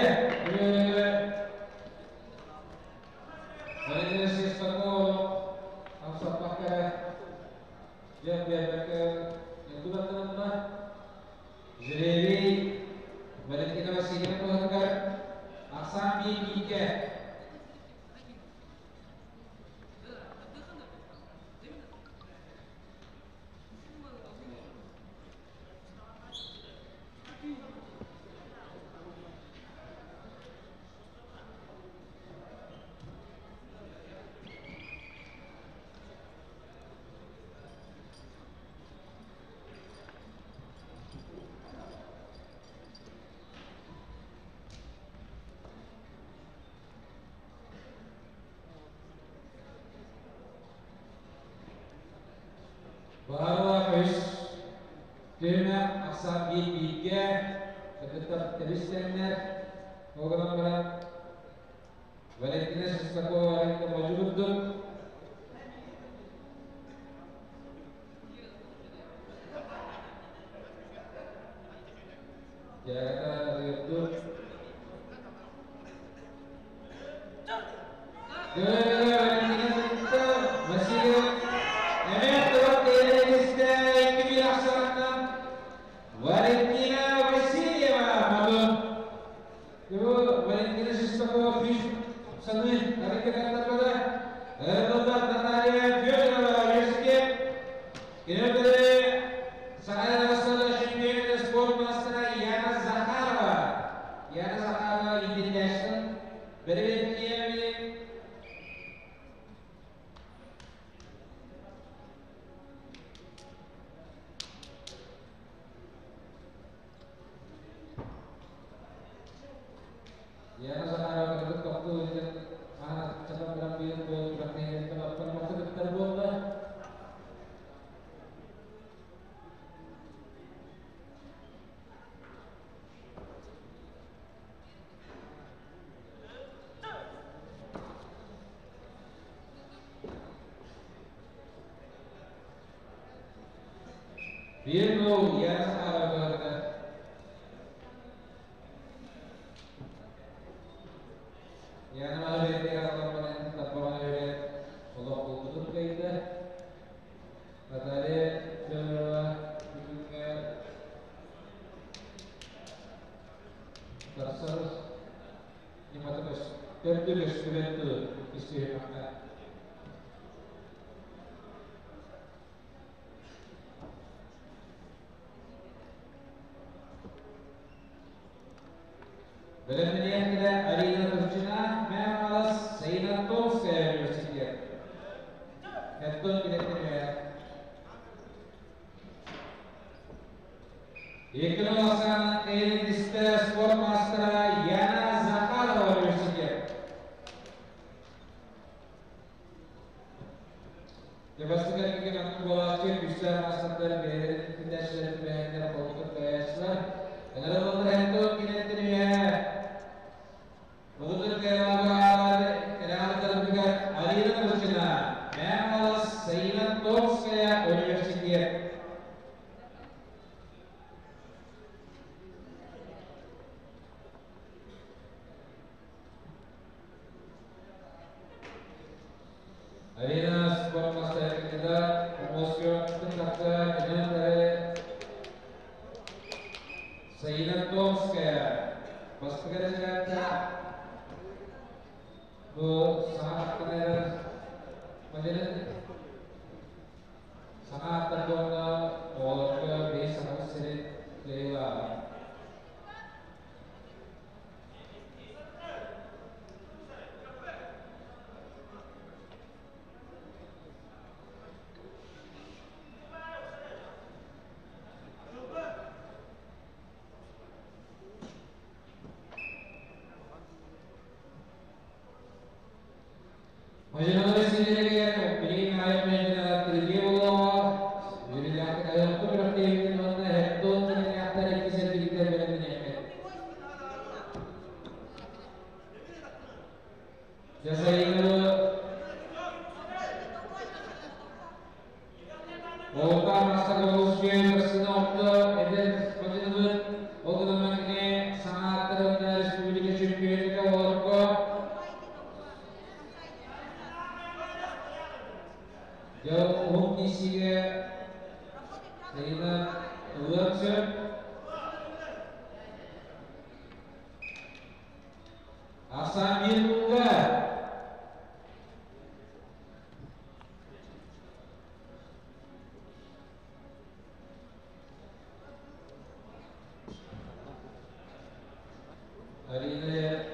Валентина Шестакова хамсаппакка дьэ биэрбэккэ тугаттанна. Жребий Валентина Васильевна туһатыгар ахсаан 1-2. Баҕарылаах үс түһүмэх ахсаан биир-бииргэ кыргыттар тэбис-тэҥнэр. Ол гынан баран Валентина Шестакова модьу курдук. Дьээҕэтэ арыйырдык. Валентина Васильев эмиэ тылын тиэрдистэ 2-1 ахсаанынан Валентина Васильева Модун. Валентина Шестакова күүс саныы арыккататтарбада. Ырыллар Наталья Федорова университет. Кинилэри Саха Россия чемпионата спорт мастера Яна Захарова. Яна Захарова иитиллээччитин бэрэбиэркэлиэми Яна Захарова кыргыт тохтуу илдьэн маһын чапан баран биир буол күрэхтэһиилэртэн оттон махсытыттар буолла. 1-0 Яна Захарова. Яна Махабетия таппаҕан өрө олох булбутун кыайда. Наталья Федорова бүгүҥҥэ тахсар ньымата төрдү көстүбэт иккис түһүмэххэ. Бэлэмнэниэхтэрэ Арина Турчина, Мэҥэ Саина Томская университет. Эттон билеттері. Екінің Элиндисте спорт мастера Яна Захарова, университет. Бастыгар кеген атын болачы үстер мастер бәрін күндәшілер бәрін қолтық каяшылар. Әнәрі хәттон кинеттері. Бұғыдыр Арина Турчина, Мэҥэ Саина Томская университет. Арина спорт мастер кандидат, Москва тақта кенеттері Саина Томская. Бастыгар жаратта бу саҥа Мадена саҥа аттардуонна оҕолорго бэйэ саҥа сирин кыайыылааҕа. Маденалар сирилерге билигин айып тирге болуға, Юрилякы айықты бірақтейбін онна хеттон кинеяқтар еккісер биликтер беремин. Жасайыгы Олта мастер болушуен бірсіні отты эдер мадинабыт ол саңааттырында республика чемпионы олорго Жау ухум кисиге Сайына ылык. Асан Мирмунга Арина.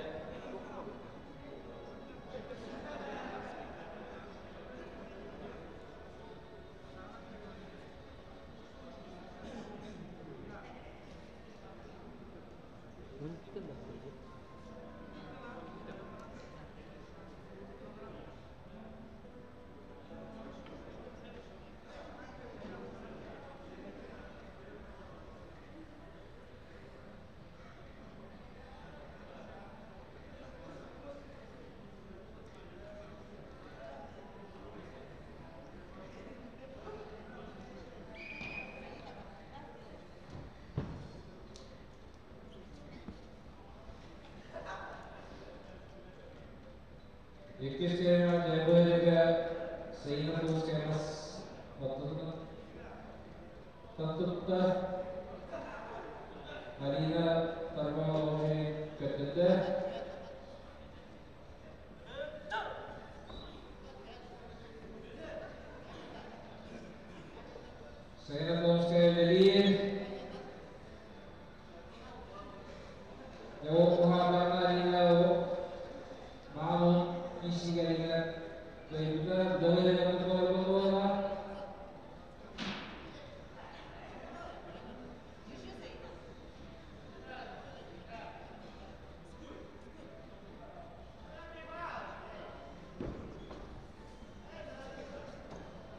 Еккестерина жайбылыга Сайына Томская оттутун таттытта Арина Тарбаловы көттөдө. Сайына Томская Лелин. Ухабарна Арина Мамун исигалина кайбыта дагыра болла.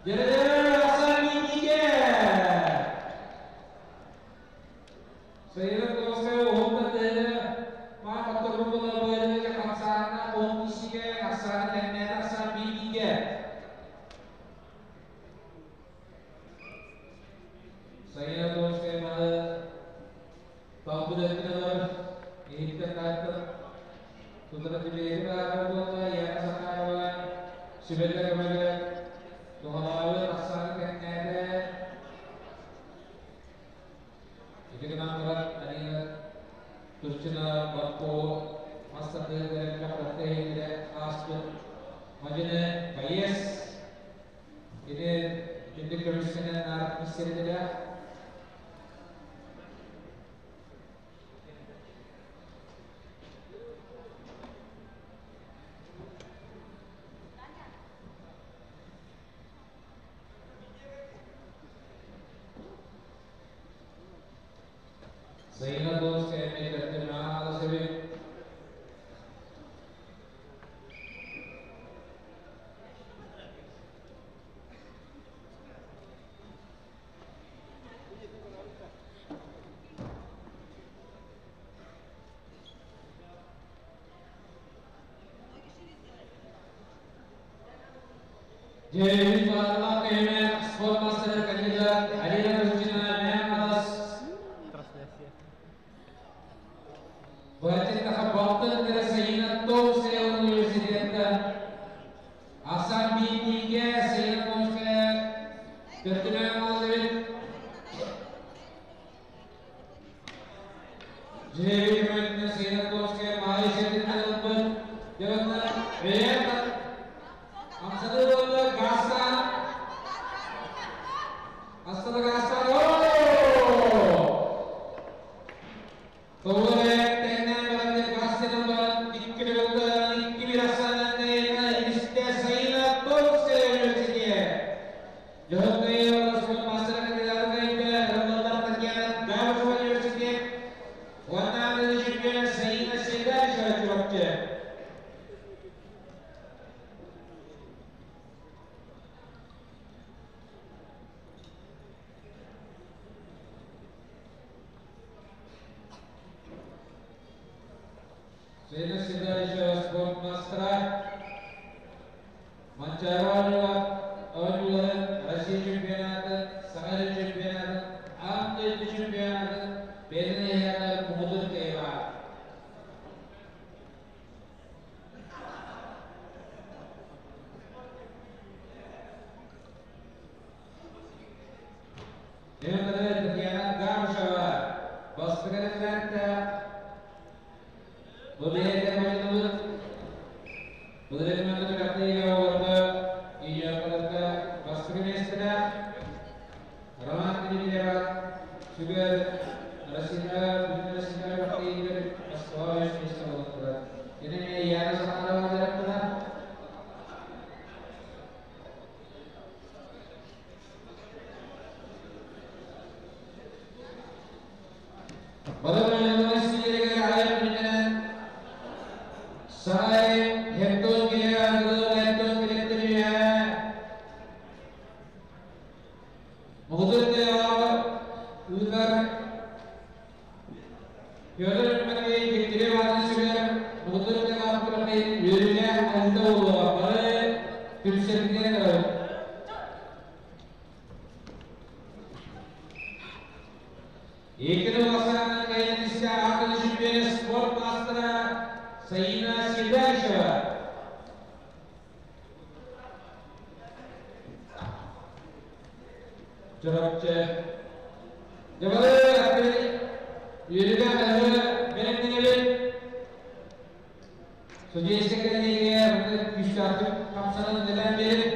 Дерere Hasan Mindige. Sayın Томская ухумда Ма отторбула бөлүгө капсаана он кишиге капсаана теңнеде Асан Минdige. Sayın Томская малы талбыд өткүнөлөр Египте кайтып тутура тибеги баары болла Яна Захарова сүбелер көмөлөр Тухалаабы Асаны теңнеде. Итигинан турат Арина Турчина Бакко мастарды берекке ааспыт Мадина Байес Ini түндүк көмүскенен нарық мистердилер. Жэйін балалар кәйме спорт мастері кандидат Алина Ружина Мямалас. Бачеттаха балтын Сайына Томская университетта. Асан Битиге Сайына Томская Төртүнө Малзевит. Жэйін Сайына Томская Майшетин Албын. Жабанна Веят Амсады болды Гасан. Астана Гасан. Тоғыры тәннен баранды Гасанын баран иккілі болды. Икки бір Асанын Исте Сайына Томская университеті. Жохотный спорт мастера кандидаты кайда Рамалдар Татьяна Габышева университет. Уанна чемпион Сайына Седалищева Чурапчы. Сайына Седалищева спорт мастера. Манчаро ойнулары Россия чемпионаты, Сахара чемпионаты, Аан дойду чемпионаты, Берine яғар Мудыр Кайва. Демекleri Татьяна Габышева, Бастыгырында bu бейте ойныбыт. Бұл ретмәнді каттыга оларды Иякаларда бастыгы местіне Роман Дмитриева Сүгер Россия бүтүн Россия бактыгы Москва месте болуптур. Ене Яна Захарова директоры. Балар силерге айып менен Сай хектон киле ардыл хектон килеттирие. Мугдырты ыдар Петр Матвей Дегтярев атын сүгер Мугдырты аппараты үйрүнө алты болуға бары түпсерге карап. Екінші Лосанның кайынысы аты чемпионы спорт мастері Саина Седашева. Чурапчы. Жабалы үйрүгө әлі белектенебит. Судейский кенеге күчтүү камсанын нелен берип.